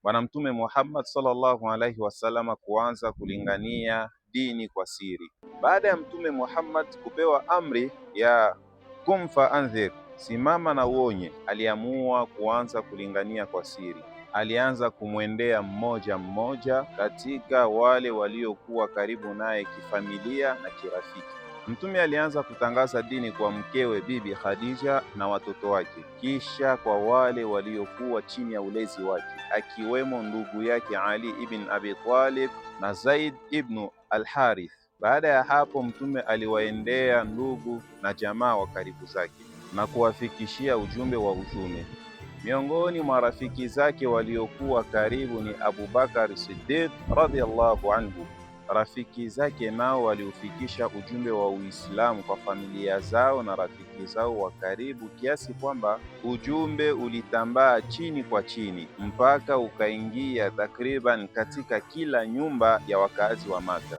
Bwana Mtume Muhammad sallallahu alaihi wasallam kuanza kulingania dini kwa siri. Baada ya Mtume Muhammad kupewa amri ya kum fa andhir, simama na uonye, aliamua kuanza kulingania kwa siri. Alianza kumwendea mmoja mmoja katika wale waliokuwa karibu naye kifamilia na kirafiki. Mtume alianza kutangaza dini kwa mkewe Bibi Khadija na watoto wake, kisha kwa wale waliokuwa chini ya ulezi wake, akiwemo ndugu yake Ali ibn Abi Talib na Zaid ibn al-Harith. Baada ya hapo, Mtume aliwaendea ndugu na jamaa wa karibu zake na kuwafikishia ujumbe wa utume. Miongoni mwa rafiki zake waliokuwa karibu ni Abubakar Siddiq radhiallahu anhu. Rafiki zake nao waliufikisha ujumbe wa Uislamu kwa familia zao na rafiki zao wa karibu, kiasi kwamba ujumbe ulitambaa chini kwa chini mpaka ukaingia takriban katika kila nyumba ya wakazi wa Maka.